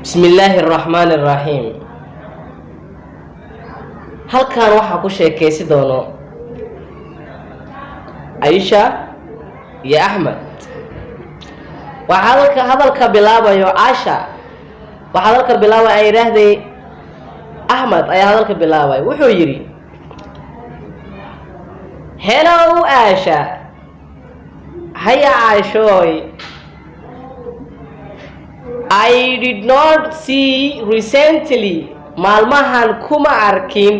Bismi illaahi araxmaani araxiim. Halkan waxaa ku sheekaysi doono Aisha iyo Axmed. Waxaa hadalka bilaabayo Caasha. Waxaa hadalka bilaabay, aan yidhaahday, Axmed ayaa hadalka bilaabay. Wuxuu yidhi, "Hello Aasha." Haya Caashooy. "I did not see recently," maalmahan kuma arkin,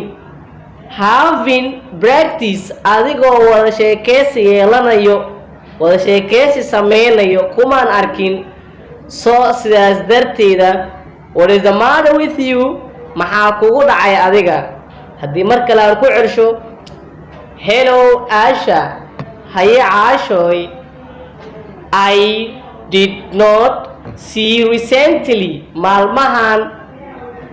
"having practice," adigoo wada sheekeysi yeelanayo, wada sheekeysi sameynayo kumaan arkin. "So," sidaas darteeda, "what is the matter with you?" Maxaa kugu dhacay adiga? Haddii mar kale aan ku celsho: "Hello Asha," haye Caashooy. "I did not see recently," maalmahan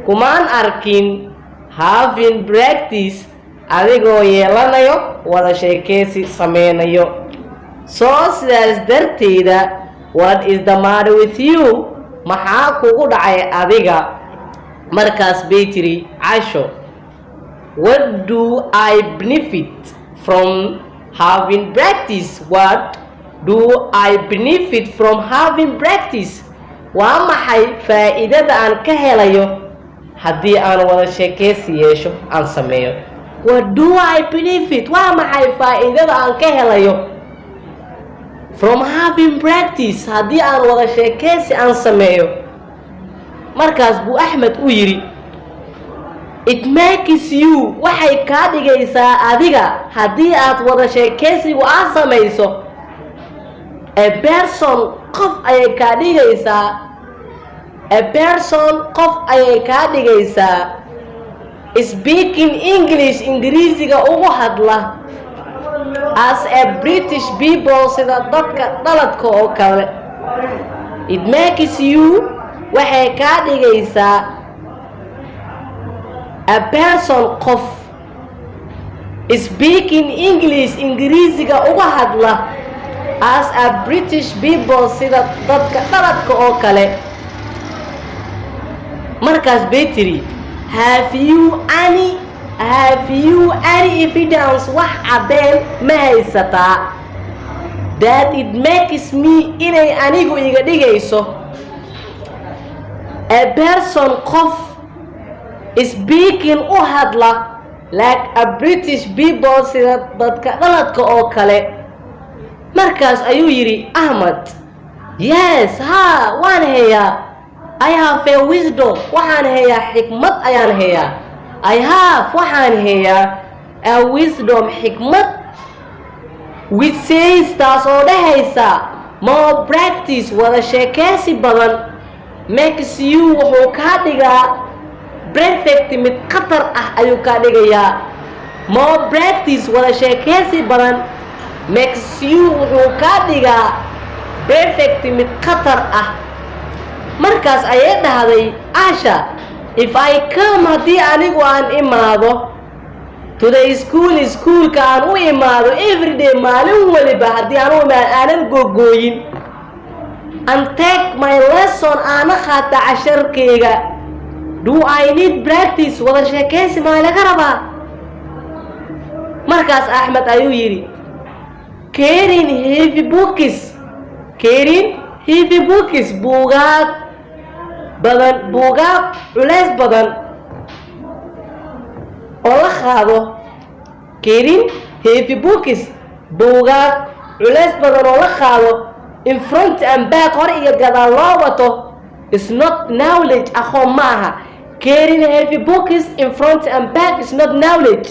kumaan arkin, "having practice," adigoo yeelanayo wada sheekeysi sameynayo. "So," sidaas darteeda, "what is the matter with you?" Maxaa kugu dhacay adiga? Markaas bay tiri Casho, "What do I benefit from having practice? What do I benefit from having practice?" Waa maxay faa'iidada aan ka helayo haddii aan wada sheekeysi yeesho, aan sameeyo? "What do I benefit?" Waa maxay faa'iidada aan ka helayo "from having practice," haddii aan wada sheekeysi aan sameeyo? Markaas buu Axmed u yidhi, "It makes you," waxay kaa dhigaysaa adiga, haddii aad wada sheekeysigu aad samayso, "a person," qof ayay kaa dhigaysaa. "A person," qof ayay kaa dhigaysaa, "speaking English," Ingiriisiga ugu hadla, "as a British people," sida dadka dhaladka oo kale. "It makes you," waxay kaa dhigaysaa, "a person," qof, "speaking English," Ingiriisiga uga hadla, "as a British people," sida dadka dhaladka oo kale. Markaas bay tiri, "Have you any evidence," wax caddeen ma haysataa, "that it makes me," inay anigu iga dhigayso, "a person," qof, "speaking," u hadla, "like a British people," sida dadka dhaladka oo kale? Markaas ayuu yidhi Ahmed, "Yes," haa, waan hayaa. "I have a wisdom," waxaan hayaa xikmad ayaan hayaa. "I have," waxaan hayaa, "a wisdom," xikmad, "which says," taas oo dhehaysa, "more practice," wada sheekeysi badan, "makes you," wuxuu kaa dhigaa, "perfect," mid khatar ah ayuu kaa dhigayaa. "More practice," wada sheekeysi badan, "makes you," wuxuu kaa dhigaa, "perfect," mid khatar ah. Markaas ayay dhahday Asha, "If I come," haddii anigu aan imaado, "to the school," iskuulka aan u imaado, "everyday," maalin waliba haddii aan u imaado, aanan googooyin, "and take my lesson," aana qaata casharkayga, "do I need practice?" Wada sheekaysi maa laga rabaa? Markaas Axmed ayuu yidhi, "Carrying heavy books, carrying heavy books," buugaag badan, buugaag culays badan oo la qaado. "Carrying heavy books," buugaag culays badan oo la qaado, "in front and back," hore iyo gadaal loo wato, "is not knowledge," aqoon ma aha. "Carrying heavy books in front and back is not knowledge."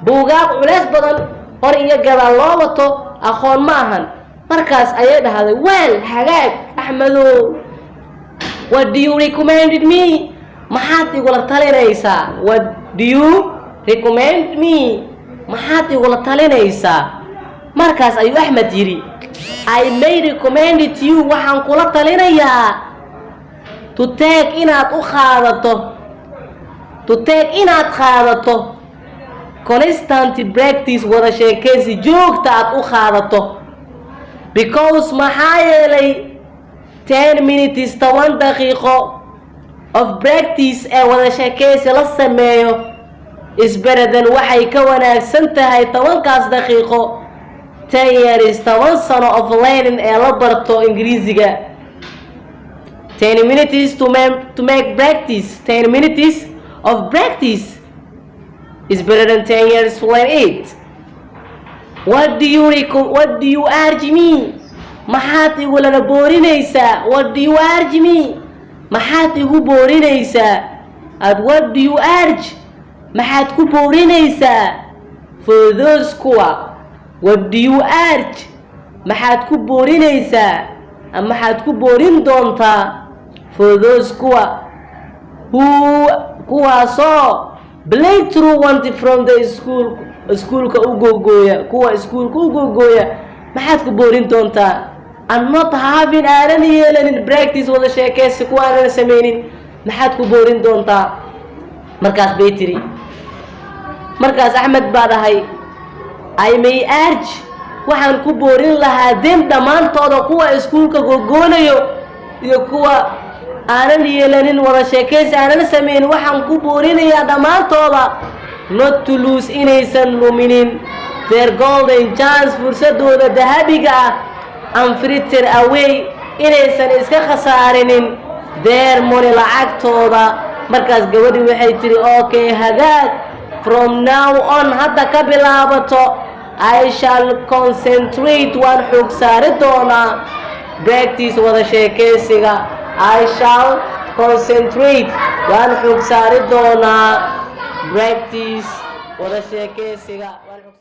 Buugaag culays badan hor iyo gadaal loo wato aqoon ma ahan. Markaas ayay dhahday, "Well," hagaag, Axmedow, "what do you recommended me?" Maxaad igula talinaysaa? "What do you recommend me?" Maxaad igula talinaysaa? Markaas ayuu Axmed yidhi, "I may recommend it you," waxaan kula talinayaa, "to take," inaad u qaadato, "to take," inaad qaadato, "constant practice," wada sheekaysi joogta aad u qaadato, "because," maxaa yeelay, 10 minutes, 10 daqiiqo. of practice ee wada sheekeysi la sameeyo is better than, waxay ka wanaagsan tahay 10-kaas daqiiqo, 10 years, 10 sano, of learning, ee la barto Ingiriisiga. 10 minutes to make practice, 10 minutes of practice is better than 10 years to learn it. What do you urge me? Maxaad igulana boorinaysaa? What do you urge me? Maxaad igu boorinaysaa? At what do you urge? Maxaad ku boorinaysaa? For those, kuwa. What do you urge? Maxaad ku boorinaysaa ama maxaad ku boorin doontaa? For those, kuwa, who, kuwaasoo, play truant from the school, iskuulka u googooya, kuwa iskuulka u googooya, maxaad ku boorin doontaa? And not having, aanan yeelanin, practice, wada sheekeysi, kuwa aanan sameynin, maxaad ku boorin doontaa? Markaas bay tiri, markaas Axmed baa dhahay, "I may urge, waxaan ku boorin lahaa, them, dhammaantooda, kuwa iskuulka gogoonayo iyo kuwa aanan yeelanin wada sheekaysi, aanan sameynin, waxaan ku boorinayaa dhammaantooda not to lose, inaysan luminin, their golden chance, fursadooda dahabiga ah, and fritter away, inaysan iska khasaarinin, their money, lacagtooda." Markaas gabadhii waxay tiri, "Okay, hagaag. From now on, hadda ka bilaabato, I shall concentrate, waan xoog saari doonaa, practice, wada sheekaysiga. I shall concentrate, waan xoog saari doonaa, practice, wada sheekaysiga." Waan xoog